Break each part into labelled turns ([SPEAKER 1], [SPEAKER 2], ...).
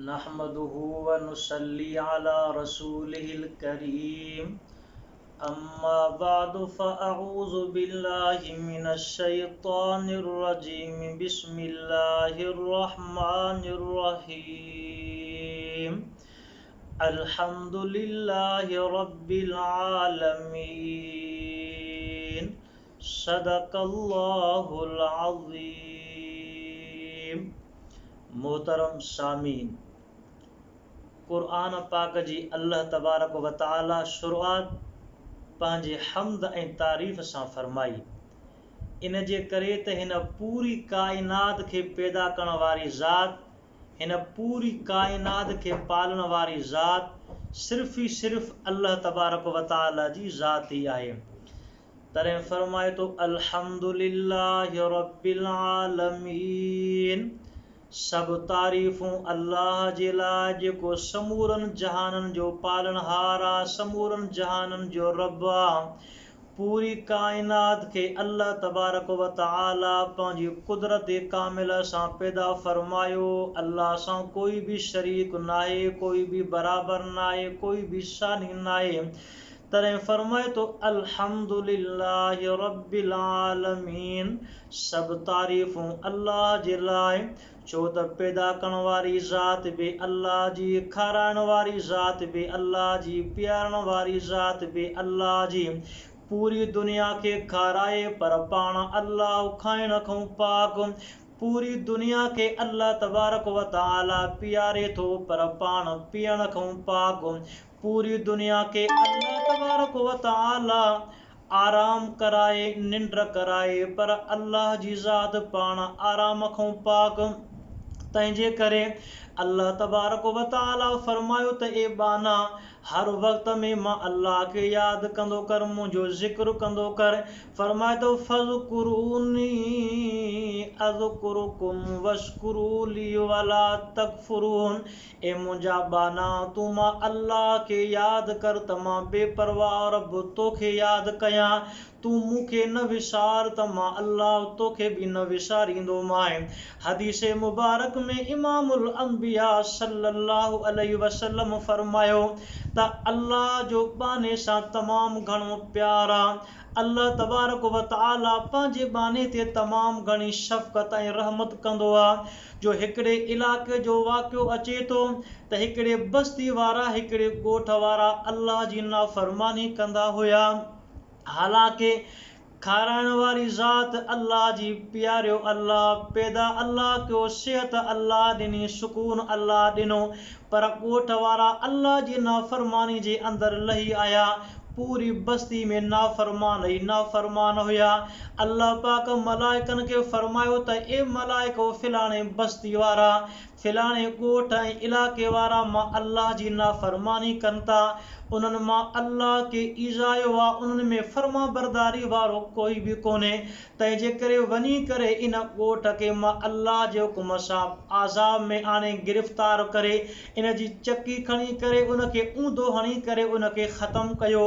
[SPEAKER 1] نحمده ونصلي على رسوله الڪريم اما بعد فاعوذ بالله من الشيطان الرجيم بسم الله الرحمن الرحيم الحمد لله رب العالمين صدق الله العظيم محترم سامعين! قرآن پاڪ جي الله تبارڪ و تعالي شروعات پنهنجي حمد ۽ تعريف سان فرمائي، ان جي ڪري ته هن پوري ڪائنات کي پيدا ڪرڻ واري ذات، هن پوري ڪائنات کي پالڻ واري ذات صرف ئي صرف الله تبارڪ و تعالي جي ذات ئي آهي. تڏهن فرمائي ٿو، الحمد لله رب العالمين سڀ تعريفون الله جي لاء جيڪو سمورن جهانن جو پالڻهار آ، سمورن جهانن جو رب آ. پوري ڪائنات کي الله تبارڪ و تعالي پنهنجي قدرت ڪامله سان پيدا فرمايو، الله سان ڪوئي به شريڪ ناهي، ڪوئي به برابر ناهي، ڪوئي به ثاني ناهي. تڏهن فرمائي ٿو، الحمد لله رب العالمين سڀ تعريفون الله جي لاء، ڇو ته پيدا ڪرڻ واري ذات به الله جي، کارائڻ واري ذات به الله جي، پيارڻ واري ذات به الله جي، پوري دنيا کي کارائي پر پاڻ الله کائڻ کان پاڪ، پوري دنيا کي الله تبارڪ و تعالي پياري ٿو پر پاڻ پيئڻ کان پاڪ، پوري دنيا کي الله تبارڪ و تعالي آرام ڪرائي، ننڊ ڪرائي، پر الله جي ذات پاڻ آرام کان پاڪ، تنهنجي ڪري الله تبارڪ و تعالي فرمايو ته اي ٻانها! هر وقت ۾ مان الله کي ياد ڪندو ڪر، منهنجو ذڪر ڪندو ڪر، فرمائي ٿو فاذڪروني اذڪرڪم واشڪروا لي ولا تڪفرون اي منهنجا ٻانها! تون مان الله کي ياد ڪر ته مان بي پرواهه رب توکي ياد ڪيان، تون مون کي نه وسار ته مان الله توکي به نه وساريندومانء. حديث مبارڪ ۾ امام الانبياء صلّي الله عليه وسلّم فرمايو ته الله جو ٻانهي سان تمام گهڻو پيار آ، الله تبارڪ و تعاليٰ پنهنجي ٻانهي تي تمام گهڻي شفقت ۽ رحمت ڪندو آ، جو هڪڙي علاقي جو واقعو اچي ٿو ته هڪڙي بستي وارا هڪڙي ڳوٺ وارا الله جي نافرماني ڪندا هيا حالانڪه کارائڻ واري ذات الله جي پياريو الله پيدا الله ڪيو صحت الله ڏني سڪون الله ڏنو پر ڳوٺ وارا الله جي نافرماني جي اندر لهي آيا پوري بستي ۾ نافرمان ئي نافرمان هيا. الله پاڪ ملائڪن کي فرمايو ته اي ملائڪو فلاڻي بستي وارا، فلاڻي ڳوٺ ۽ علائقي وارا مان الله جي نافرماني ڪن ٿا، انهن مان الله کي ايذايو آ، انهن ۾ فرمانبرداري وارو ڪوئي به ڪونهي، تنهن جي ڪري وڃي ڪري ان ڳوٺ کي مان الله جي حڪم سان عذاب ۾ آڻي گرفتار ڪري ان جي چڪي کڻي ڪري ان کي اونڌو هڻي ڪري ان کي ختم ڪيو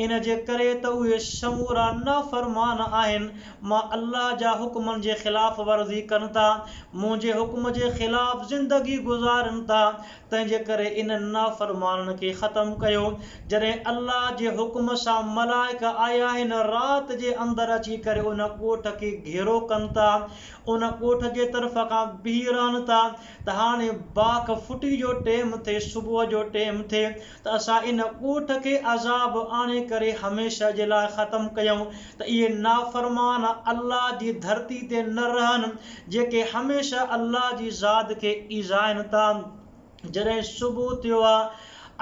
[SPEAKER 1] ان جي ڪري ته اهي سمورا نافرمان آهن مان الله جا حڪمن جي خلاف ورزي ڪن ٿا منهنجي حڪم جي خلاف زندگي گذارن ٿا تنهن جي ڪري انهن نافرمانن کي ختم ڪيو. جڏهن الله جي حڪم سان ملائڪ آيا هن رات جي اندر اچي ڪري ان ڳوٺ کي گهيرو ڪن ٿا، ان ڳوٺ جي طرف کان بيهي رهن ٿا ته هاڻي باک ڦٽي جو ٽيم ٿئي، صبح جو ٽيم ٿئي ته اسان ان ڳوٺ کي عذاب آڻي ڪري هميشه جي لاء ختم ڪيون ته اهي نافرمان الله جي ڌرتي تي نه رهن جيڪي هميشه الله جي ذات کي ايذائن ٿا. جڏهن صبح ٿيو آ،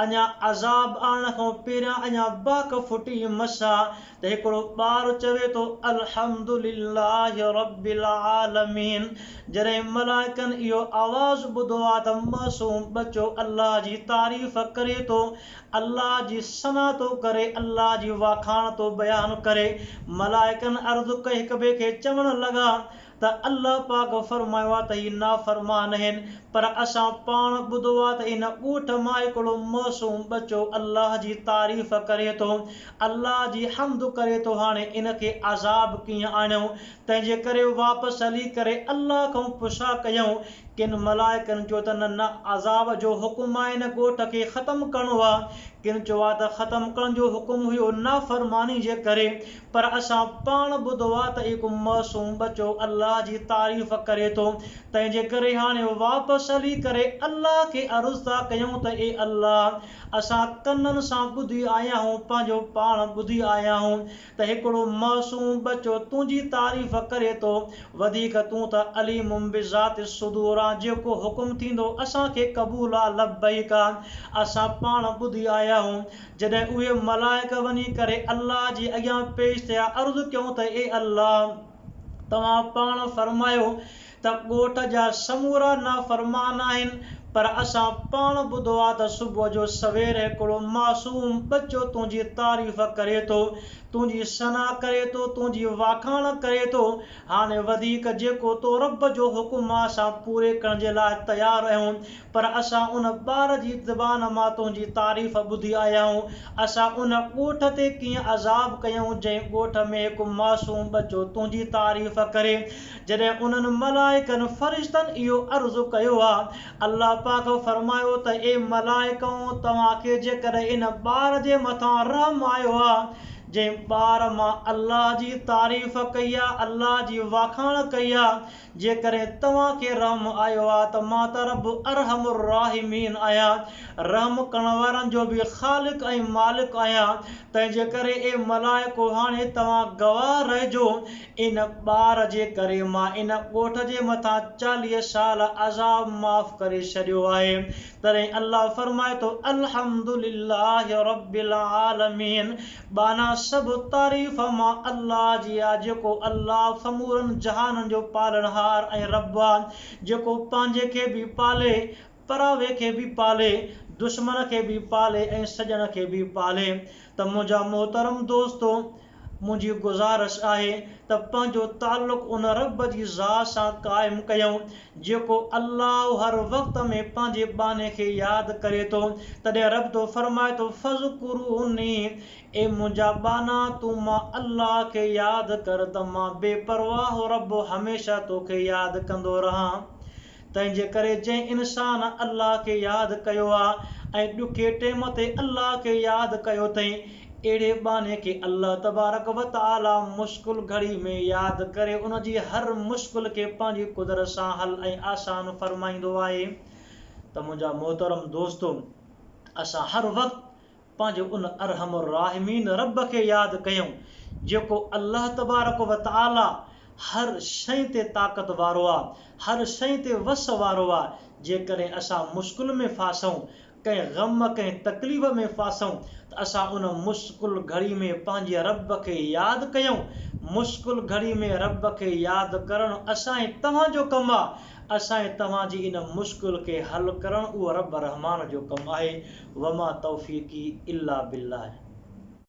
[SPEAKER 1] اڃا عذاب آڻڻ کان پهريان اڃا باک ڦٽي مس آ ته هڪڙو ٻار چوي ٿو الحمد لله رب العالمين جڏهن ملائڪن اهو آواز ٻڌو آ ته معصوم ٻچو الله جي تعريف ڪري ٿو، الله جي ثنا ٿو ڪري، الله جي واکاڻ ٿو بيان ڪري. ملائڪن عرض ڪئي هڪٻئي کي چوڻ لڳا ته الله پاڪ فرمايو آهي ته هي نافرمان آهن پر اسان پاڻ ٻڌو آهي ته ان ڳوٺ مان هڪڙو معصوم ٻچو الله جي تعريف ڪري ٿو الله جي حمد ڪري ٿو هاڻي ان کي عذاب ڪيئن آڻيون تنهن جي ڪري واپس هلي ڪري الله کان پڇا ڪيائون ڪن ملائڪن چيو ته نه نه عذاب جو حڪم آهي هن ڳوٺ کي ختم ڪرڻو آ. ڪن چيو آ ته ختم ڪرڻ جو حڪم هيو نافرماني جي ڪري پر اسان پاڻ ٻڌو آ ته هڪ معصوم ٻچو الله جي تعريف ڪري ٿو تنهن جي ڪري هاڻي واپس هلي ڪري الله کي عرض ٿا ڪيون ته اي الله اسان ڪنن سان ٻڌي آيا آهيون پنهنجو پاڻ ٻڌي آيا آهيون ته هڪڙو معصوم ٻچو تنهنجي تعريف ڪري ٿو وڌيڪ تون ته عليم بذات الصدور آن جيڪو حڪم ٿيندو اسان کي قبول آ لبيڪ اسان پاڻ ٻڌي آيا آهيون جڏهن اهي ملائڪ وڃي ڪري الله جي اڳيان پيش ٿيا عرض ڪيون ته اي الله توهان پاڻ فرمايو ته ڳوٺ جا سمورا نافرمان آهن، پر اسان پاڻ ٻڌو آ ته صبح جو سوير هڪڙو معصوم ٻچو تنهنجي تعريف ڪري ٿو، تنهنجي ثنا ڪري ٿو، تنهنجي واکاڻ ڪري ٿو، هاڻي وڌيڪ جيڪو تو رب جو حڪم آ اسان پوري ڪرڻ جي لاء تيار آهيون، پر اسان ان ٻار جي زبان مان تنهنجي تعريف ٻڌي آيا آهيون. اسان ان ڳوٺ تي ڪيئن عذاب ڪيائون، جنهن ڳوٺ ۾ هڪ معصوم ٻچو تنهنجي تعريف ڪري. جڏهن انهن ملائڪن، فرشتن، اهو عرض ڪيو آ، الله پاڪ فرمايو ته اي ملائڪؤ! توهان کي جيڪڏهن ان ٻار جي مٿان رحم آيو آ، جنهن ٻار مان الله جي تعريف ڪئي آ، الله جي واکاڻ ڪئي آ، جيڪڏهن توهان کي رحم آيو آ ته مان ته رب ارحم الراحمين آهيان، رحم ڪرڻ وارن جو به خالق ۽ مالڪ آهيان، تنهنجي ڪري اي ملائڪو هاڻي توهان گواهه رهجو، ان ٻار جي ڪري مان ان ڳوٺ جي مٿان 40 سال عذاب معاف ڪري ڇڏيو آهي. تڏهن الله فرمائي ٿو، الحمد لله رب العالمين ٻانها سڀ تعريف مان الله جي آ جيڪو الله سمورن جهانن جو پالڻهار ۽ رب آ جيڪو پنهنجي کي به پالي پراوي کي به پالي دشمن کي به پالي ۽ سڄڻ کي به پالي ته منهنجا محترم دوستو منهنجي گذارش آهي ته پنهنجو تعلق ان رب جي ذات سان قائم ڪيون جيڪو الله هر وقت ۾ پنهنجي ٻانهي کي ياد ڪري ٿو تڏهن رب ٿو فرمائي ٿو فاذڪروني اي منهنجا ٻانها تون مان الله کي ياد ڪر ته مان بي پرواهه رب هميشه توکي ياد ڪندو رهان. تنهن جي ڪري جنهن انسان الله کي ياد ڪيو آ ۽ ڏکي ٽيم تي الله کي ياد ڪيو اٿئين، اهڙي ٻانهي کي الله تبارڪ و تعالي مشڪل گهڙي ۾ ياد ڪري ان جي هر مشڪل کي پنهنجي قدرت سان حل ۽ آسان فرمائيندو آهي ته منهنجا محترم دوستو! اسان هر وقت پنهنجي ان ارحم الراحمين رب کي ياد ڪيون جيڪو الله تبارڪ و تعالي هر شيء تي طاقت وارو آ، هر شيء تي وس وارو آ، جيڪڏهن اسان مشڪل ۾ ڦاسون، ڪنهن غم ڪنهن تڪليف ۾ ڦاسون ته اسان ان مشڪل گهڙي ۾ پنهنجي رب کي ياد ڪيون، مشڪل گهڙي ۾ رب کي ياد ڪرڻ اسان ۽ توهان جو ڪم آ، اسان ۽ توهان جي ان مشڪل کي حل ڪرڻ اهو رب رحمان جو ڪم آهي، وما توفيقي الا بالله.